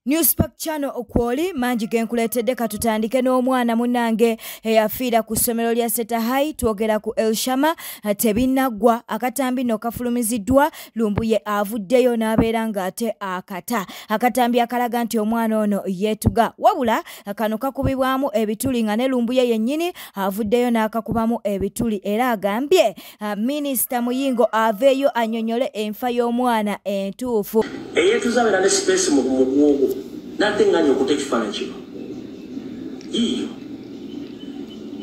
Newspack Channel okwoli mangi genkuletedde katutandike n'omwana munnange eyafiira ku ssomero lya Seta High. Twogera ku Elshama tebinaggwa akatambi no kafulumiziddwa Lumbuye avuddeyo n'abeera ng'ate akata akatambi akalaga nti omwana ono yeetuga, wabula kano kakubibwamu ebituli nga ne Lumbuye yennyini avuddeyo n'akakubamu ebituli era agambye Minisita Muyingo aveeyo annyonnyole enfa y'omwana entuufu. Eyeetuza abeera ne space mu mugugu nate nganya okuta ekifaananyi kino. Yiiyo.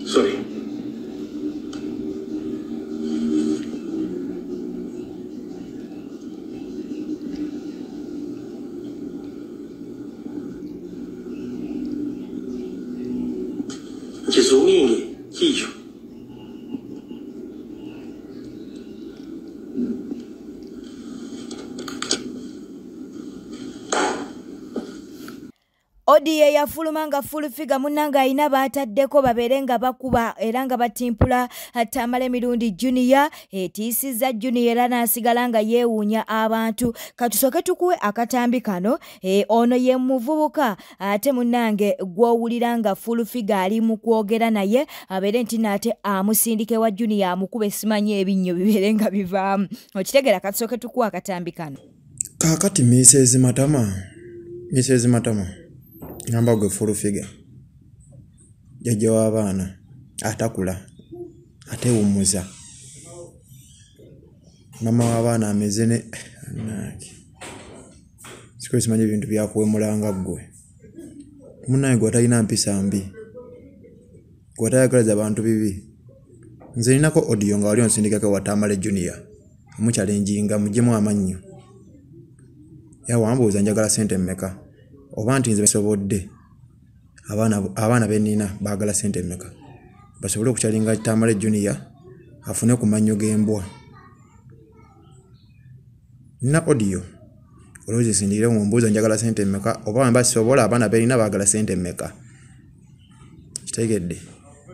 Sorry. Nkizuuminge kiikyo. Odiye yafuluma nga full figure munnange alina baataddeko babeere nga bakuba era nga batimpula Tamale Mirundi Junior etiisizza Junior era n'asigala nga yeewuunya abantu. Katusooke tukuwe akatambi kano. Ono ye muvubuka ate munnange gw'owulira nga full figure ali mu kwogera naye abeere nti n'ate amusindike wa Junior amukube simanyi ebinnyo bibeere nga bivaamu. Okitegeera? Katusooke tukuwe akatambi kano. Kaakati Mrs. Matama, Mrs. Matama ngamba gwe full figure jjajja w'abaana atakula atewummuza mama w'abaana ameze ne nange siko simanyi ebintu byakuwemulanga ggwe munnaye gwe atalina mpisa mbi gwe atayagaliza abantu bibi. Nze ninako audio nga wali onsindikako wa Tamale Junior omukyalenjinga muggyemu amannyo yawambuuza njagala ssente mmeka oba nti nze nsobodde abaana be nnina baagala ssente mmeka basobole okukyalinga Tamale Junior afune ku mannyo g'embwa. Nina audio olowooza esindikire ng'ombuuza njagala ssente mmeka oba mba sisobola abaana be nnina baagala ssente mmeka. Kitegedde?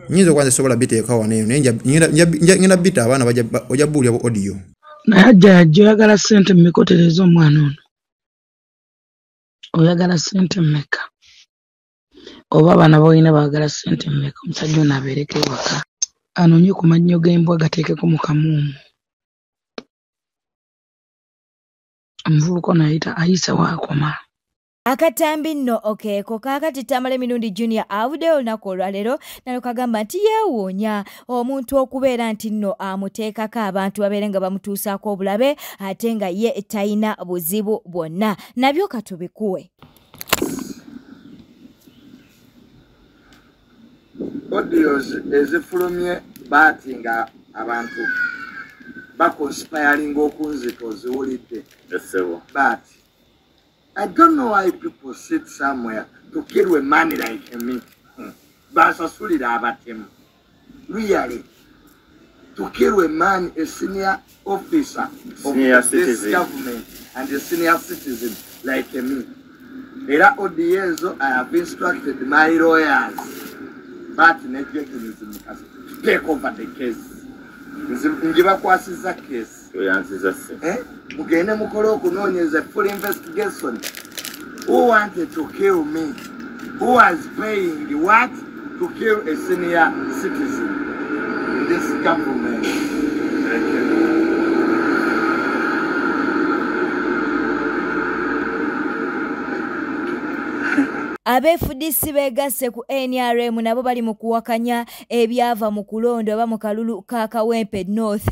Nnyinza okuba nze sobola biteeka wano eno naye ngenda bita abaana ojja buwulira bu audio. Naye ajja yajja oyagala ssente mmeka otereeze omwana ono? Oyagala ssente mmeka? Oba abaana b'olina baagala ssente mmeka? Omusajja ono abeereko ewaka anoonye ku mannyo g'embwa gateekeko mu kamuumu. Omuvubuka ono ayise waakoma. Akatambi nno okeeko kaakati Tamale Mirundi Junior avuddeyo olunaku olwaleero nalo kagamba nti yeewuunya omuntu okubeera nti nno amuteekako abantu babeere nga bamutuusaako obulabe ate nga ye talina buzibu bwonna. Nabyo katubikuwe. Audios ezifulumye baati nga abantu bakonsipayalinga okunzita oziwulidde. Baati I don't know why people sit somewhere to kill a man like me. Basasulira abatemu. Really, to kill a man, a senior officer of this government and a senior citizen like me. Era Odiezo, I have instructed my lawyers, but to take over the case. Ngibakwasiza case. Mugende mukole okunoonyereza full investigation. Who wanted to kill me? Who was paying what to kill a senior citizen in this government? Thank you. Ab'FDC beegasse ku NRM nabo bali mu kuwakanya ebyava mu kulonda oba mu kalulu ka Kawempe North.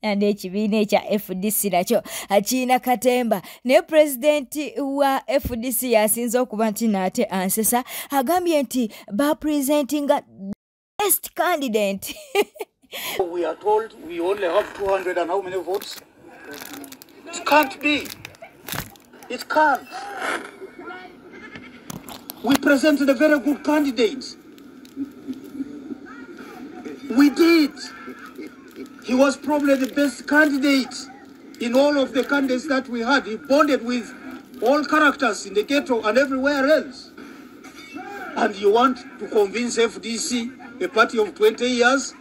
Nande ekibiina ekya FDC nakyo akirina katemba, naye pulezidenti wa FDC yasinze okuba nti n'ate ansesa agambye nti bapresentinga best candidate. We are told we only have 200 and how many votes? It can't be. It can't. We presented a very good candidate. We did. He was probably the best candidate in all of the candidates that we had. He bonded with all characters in the ghetto and everywhere else. And you want to convince FDC, a party of 20 years,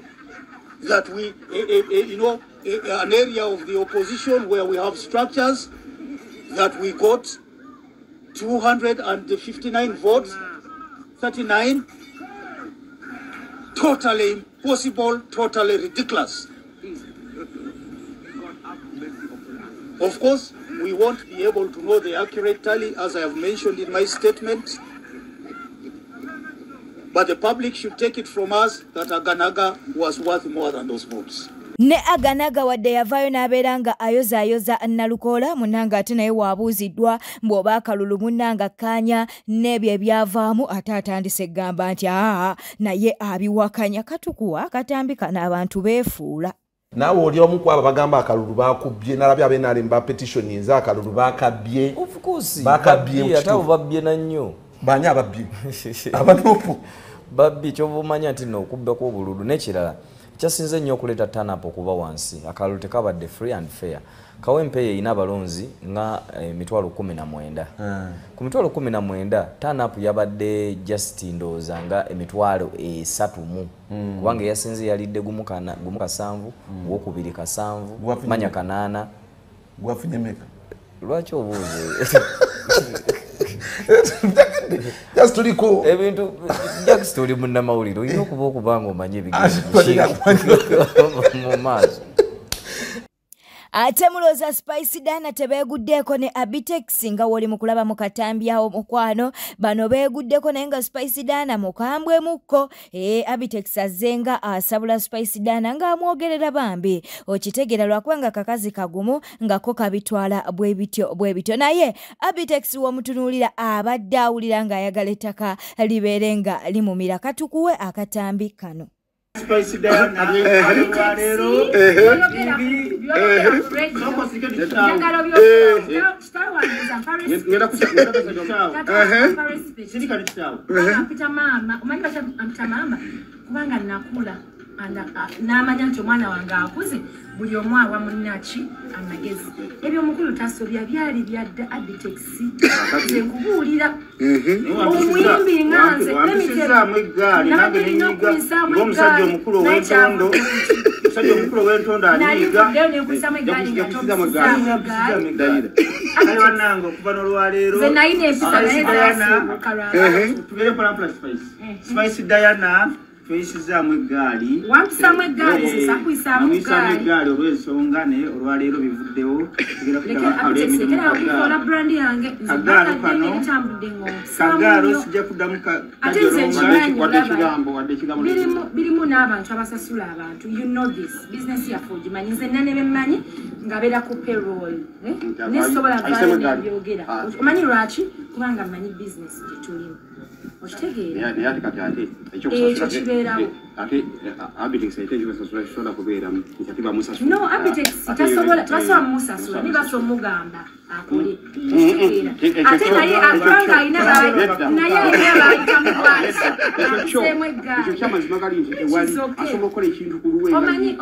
that we, an area of the opposition where we have structures, that we got 259 votes, 39. Totally impossible, totally ridiculous. Of course, we won't be able to know the accurate tally, as I have mentioned in my statement. But the public should take it from us that Aganaga was worth more than those votes. Ne Aganaga wadde yavaayo n'abeera nga ayozaayoza Nalukoola munnanga ate naye waabuuziddwa mbw'oba akalulu munnanga kkaanya n'ebyo ebyavaamu ate atandise egamba nti aa naye abiwakanya. Katukuwa akatambi kano abantu beefuula. Naawe oli omu ku abo bagamba akalulu bakubbye, nalabye ab'NRM ba petitioninze akalulu bakabbye. Of course, bakabbye ate abo babbye na nnyo. Baani ababbye? Abanuupu babbye. Ky'oba omanya nti nno okubbako obululu n'ekirala kyasinze nnyo okuleeta turn-up okuba wansi. Akalulu tekabadde free and fair. Kawempe erina abalonzi nga 190,000. Ku 190,000 turn-up yabadde just ndowooza nga 300,000. Kubanga eyasinze yalidde gumu 7, owokubiri 7, manya 8. Gwafunye mmeka? Lwaki obuuza? Just tuliko ebintu just tuli munnamawulire olina okuba okubanga omanye ebigenda mu maaso. Ate mulowooza Spice Diana tebeeguddeeko ne Abitex nga w'oli mu kulaba mu katambi awo mukwano. Bano beeguddeko naye nga Spice Diana mukambwemukko. Abitex azze nga asabula Spice Diana ng'amwogerera bambi. Okitegeera lwakubanga kakazi kagumu nga ko kabitwala bwe bityo bwe bityo. Naye Abitex w'omutunuulira abadde awulira ng'ayagala ettaka libeere nga limumira. Katukuwe akatambi kano. Spice Diana, n'amanya nti omwana wange akuze buli omu awa munnaki amagezi. Ebyomukulu tasobya byali byadda Abitex. Nze nkubuulira omuyimbi nga nze nabadde okuyisaamu ng'omusajja omukulu ow'entondo, omusajja omukulu ow'entondo anyiiga nenkusaamu eggaali nga tomusaamu eggaali. Kale bannange okuva n'olwaleero nze nalina empisa naye zaasiibuka lwabatu. Tugere mpolampola Spice. Spice Diana tuyisizaamu eggaali. Wampisaamu eggaali, nze sakuyisaamu eggaali. Eggaali olw'ensonga naye olwaleero bivuddewo. Lekera okukola brand yange. Nze kagaalo ntambudde ng'ompisaamu kagaalo nnyo. Sijja kuddamu Ate nze nkimanyi wadde ekigambo birimu n'abantu abasasula abantu. You know this business yaffe ogimanyi. Nze nna ne mmanyi ng'abeera ku payroll. Nesobola vaayo nebyogera. Omanyi lwaki? Kubanga mmanyi business gye tulimu. Okitegeera? Naye ate kati ate Ekyo kibeerawo. Ate Abitex ate ekyokusasula kisobola kubeeramu nti ate bamusasula. No, Abitex tasobola, tebasobola mumusasula naye basobola omugamba akole. Okitegeera? Ate naye akubanga alina naye alina bayitamu bw'ati amuseemu eggaali. Ekyo kyamazima gali nti tewali asobola okukola ekintu ku lulwe. Omanyi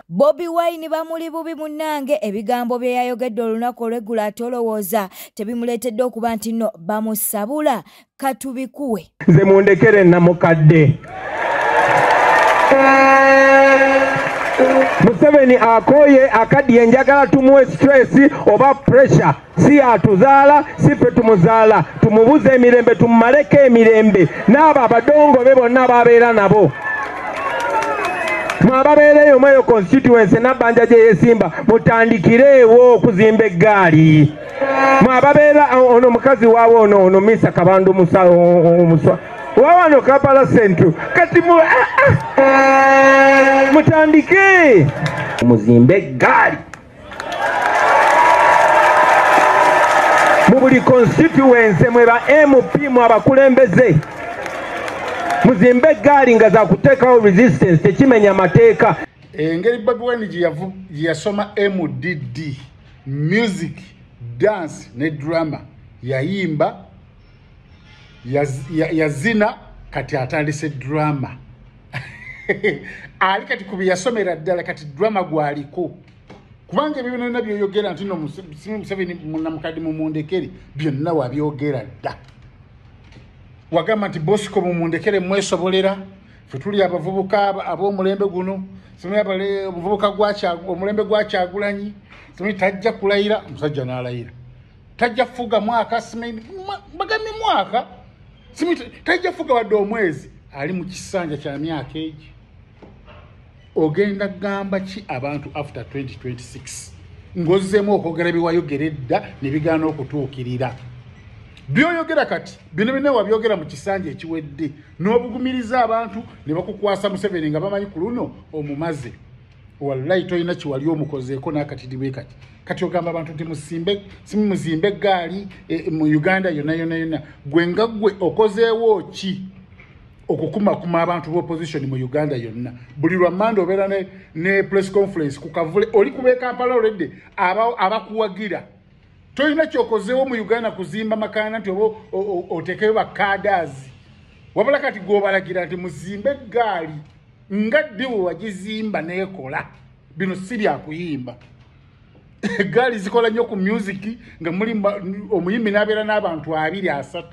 Bobi Wine bamuli bubi munnange. Ebigambo bye yayogedde olunaku olw'eggulo ate olowooza tebimuleetedde okuba nti nno bamusabula. Katubikuwe. Nze mundekere namukadde. Museveni akooye akaddiye, njagala tumuwe stress oba pressure. Si atuzaala, si ffe tumuzaala. Tumubuze emirembe, tumumaleko emirembe. N'abo abadongo be bonna babeera nabo. Mwababeereyo mweyo constituency Nabbanja gye yeesimba, mutandikireewo okuzimba eggaali. Mwababeera ono mukazi waawe ono ono Misa Kabandu Musa Muswa wawano Kampala Central kati mutandike muzimbe eggaali mu buli constituency mwe ba MP mwe abakulembeze. Muzimbe eggaali nga za kuteekawo resistance, tekimenya amateeka. Engeri Bobi Wine gye yasoma MDD, music, dance ne drama, yayimba, yazina, kati atandise drama. Ali kati ku bye yasomera ddala kati drama gwaliko. Kubanga ebyo byonna by'oyogera nti nno Museveni munnamukadde mumundekere, byonna wabyogera dda. Wagamba nti Bosco mumundekere mwesobolera, ffe tuli abavubuka ab'omulembe guno, simanyi omuvubuka omulembe gwa Kyagulanyi, simanyi tajja kulayira, omusajja n'alayira. Tajja fuga mwaka simanyi bagambe mwaka tajja fuga wadde omwezi ali mu kisanja kya myaka egi. Ogenda gamba ki abantu after 2026 ngozzeemu okwogera biwayogera edda ne bigaana okutuukirira. Byoyogera kati bino bino wabyogera mu kisanja ekiwedde n'obugumiriza abantu ne bakukwasa Museveni nga bamanyi ku luno omumaze. Wallahi tolina kiwali omukozeeko n'akatidi bwe kati. Kati ogamba abantu nti musimbe simuzimbe eggaali mu Uganda yonna yonna yonna. Gwe nga gwe okozeewo ki okukumakuma abantu b'opposition mu Uganda yonna? Buli lwa Mande obeera ne press conference ku Kavule, oli kuba e Kampala already abakuwagira. Tolina kyokozeewo mu Uganda kuzimba makaana nti oba oteekeyo bakadaazi. Wabula kati gw'obalagira nti muzimbe eggaali nga ddi we wagizimba n'ekola. Bino si byakuyimba. Eggaali zikola nnyo ku music nga muli omuyimbi n'abeera n'abantu 2 3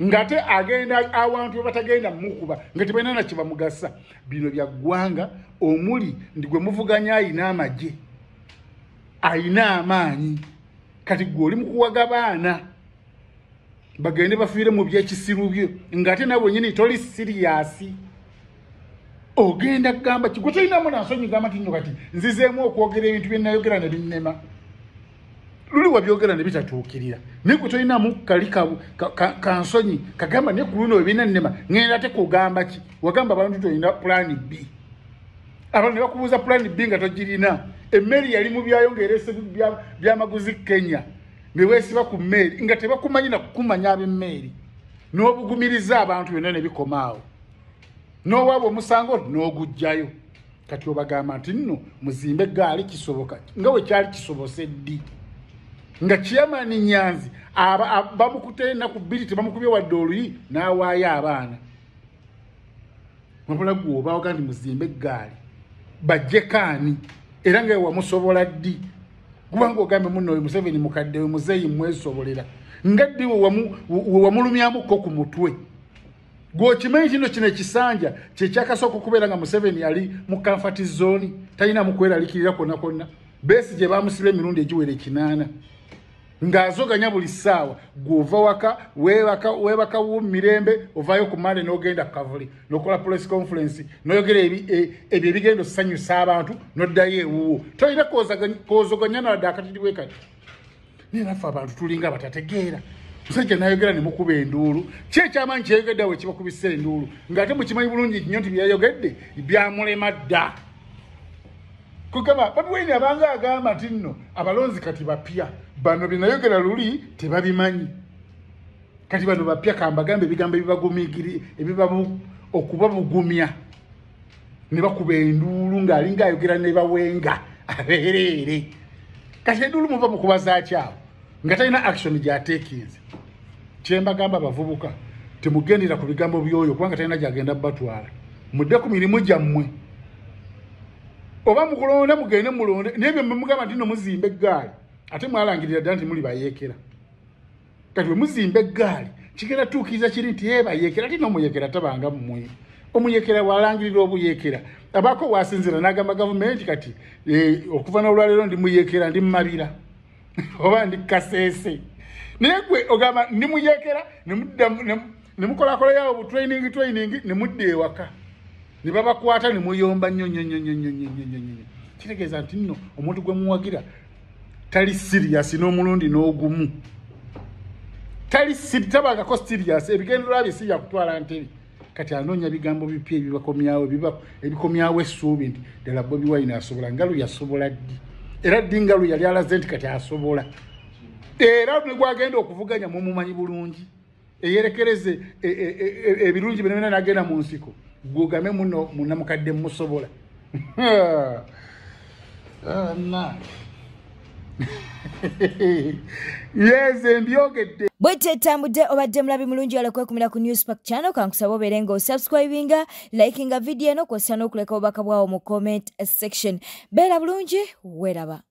ng'ate agenda awantu batagenda mukuba nga tebalina na kibamugasa. Bino bya ggwanga omuli ndi gwe muvuganya ayina amagye, ayina amaanyi. Kati gwe oli mukuwaga baana bagende bafiire mu byekisiru byo ng'ate nawe wennyini toli siriyasi. Ogenda kugamba ki? Gwe tolinamu na nsonyi gamba nti nno kati nzizeemu okwogera ebintu bye nayogera ne binnema. Luli wabyogera ne bitatuukirira. Naye gwe tolinamu kali kansonyi kagamba naye ku luno ebinannema ŋŋenda ate kugamba ki? Wagamba abantu tolina pulaani B. Abantu ne bakubuuza pulaani B nga togirina. Emmeri yali mu byayo ng'ereese byamaguzi Kenya. Ne weesiba ku mmeri nga tebakumanyi na kukumanya ab'emmeri. N'obugumiriza abantu byonna ne bikoma awo. N'owaabwe omusango n'oguggyayo. Kati obagamba nti nno muzimbe eggaali kisoboka nga bwe kyali kisobose ddi. Nga Chairman Nyanzi bamukutte ennaku 2 tebamukubye wadde oluyi n'awaayo abaana. Wabula gwe obawaga nti muzimbe eggaali bajjekaani era nga wamusobola ddi? Kubanga ogambe munno oyo Museveni mukadde we muzeeyi mwesobolera nga ddi we wamulumyamukko ku mutwe. Gwe okimanyi kino kino ekisanja kye kyakasooka okubeera nga Museveni ali mu comfort zone, talina mukweraliikirira kwonna kwonna. Besigye bamusiba emirundi egiwera 8 ng'azoganya buli ssaawa. Gw'ova waka weebaka mirembe, ovaayo ku Mande n'ogenda Kavule n'okola press conference n'oyogera ebyo ebigenda osanyusa abantu n'oddayo ewuwo. Tolina kozoganya nawadde akatidi bwe kati. Naye naffe abantu tulinga abatategeera. Musajja n'ayogera ne mukuba enduulu. Ki ekyamaanyi kyeyogedde awo ekibakubisa enduulu ng'ate mukimanyi bulungi nnyo nti byeyayogedde byamulema dda. Kugamba Bobi Wine abanga agamba nti nno abalonzi kati bapya, bano bye nayogera luli tebabimanyi. Kati bano bapya kambagambe ebigambo ebibagumiikiri okubabugumya ne bakuba enduulu ng'alinga ayogera ne bawenga abeereere. Kati enduulu muva mu kubaza kyawo nga talina action gy'ateekinze. Kye mbagamba abavubuka temugendera ku bigambo by'oyo kubanga talina gy'agenda batwala. Mudde ku mirimu gyammwe. Oba mukulonda mugende mulonde n'ebyo mwe mugamba nti nno muzimbe eggaali ate mwalangirira ddala nti muli bayeekera. Kati bwe muzimba eggaali kigenda tuukiriza kiri nti ye bayeekera ate n'omuyeekera tabanga mmwe. Omuyeekera bw'alangirira obuyeekera abaako waasinziira n'agamba gavumenti kati okuva n'olwaleero ndi muyeekera ndi mumabira oba ndi Kaseese. Naye gwe ogamba ndi muyeekera ne mukolakolayo bu training ne mudda ewaka ne babakwata ne muyomba nnyo nnyo nnyo nnyo nnyo nnyo nnyo. Kitegeeza nti nno omuntu gwe muwagira tali serious n'omulundi n'ogumu. Tali tabangako serious, ebigendererwa bye si byakutwala ntebe. Kati anoonya bigambo bipya ebibakomyawo ebikomyawo essuubi nti ddala Bobi Wine asobola. Ngalu yasobola ddi? Era ddi Ngalu yali alaze nti kati asobola. Era ne gwagenda okuvuganya mumumanyi bulungi eyerekereze ebirungi bino byonna n'agenda mu nsiko. Gwogame muno munnamukadde musobola. Yes, mbyogedde. Bwete etambudde obadde mulabi mulungi wala kwekumira ku Newspark channel. Kankusaba obeere nga osubscribinga, likinga video eno, kw'ossa n'okuleka obubaka bwawo mu comment section. Beera bulungi, weeraba.